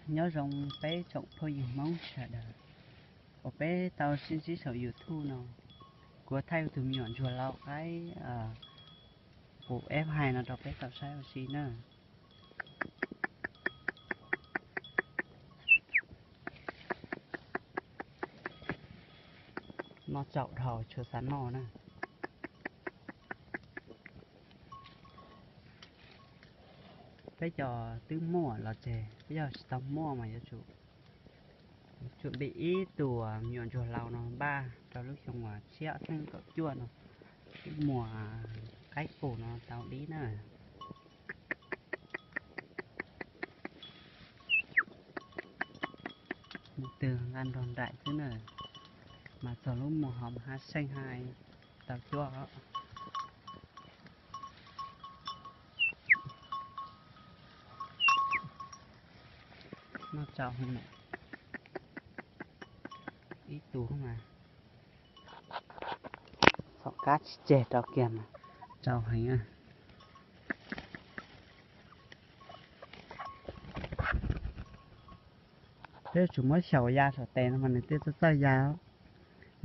Nyob zoo peb tsoom phooj ywg Hmoob sawv daws uas peb tau sib ntsib saum YouTube no. Kuv thaij tus me nyuam ntsuag lau qaib F hai no rau peb tau saib ua si na. Noj tsaum dhau tsis xav noj na. Peb cov twb muaj los tseg, peb cov tsis tau muaj mas yuav tsum, yuav tsum npaj ib tug me nyuam ntsuag lau no npaj rau lub xyoo uas tshiab ob txhiab kaum cuaj no, lub mùa qaib qus no tau dib na. Mus twg nqa nrog nraim xwb na, mas txog lub mùa hauv mas haj seej haj tau cuab os. Noj tsau heev na, ib tug mas txhom kab tsis tseg rau kiag mas tsau heev. Peb yuav tsum muab xyaum ya saum tes no mas nws thiaj txawj txawj ya,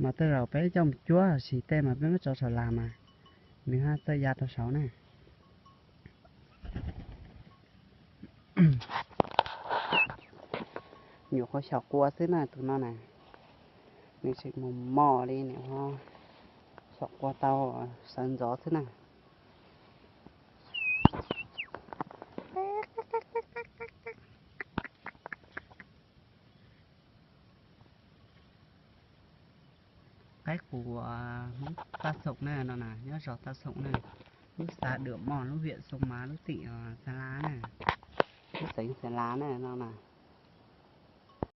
mas tej zaum peb coj mus cuab los sis tej mas peb muab tso saum las mas nws haj txawj ya rau saud na. Nyuam qhuav xyaum qua xwb na tus no na, nws tseem mos mos li, nyuam qhuav xyaum qua tau sawv ntxov xwb na. Qaib qus Hmoob Taj Xoom na no na, nyob zos Taj Xoom na, lub xav Dwm Mos, lub hiam Xoo Mas, lub tỉnh Sa La na, lub xeev Sa La na no na.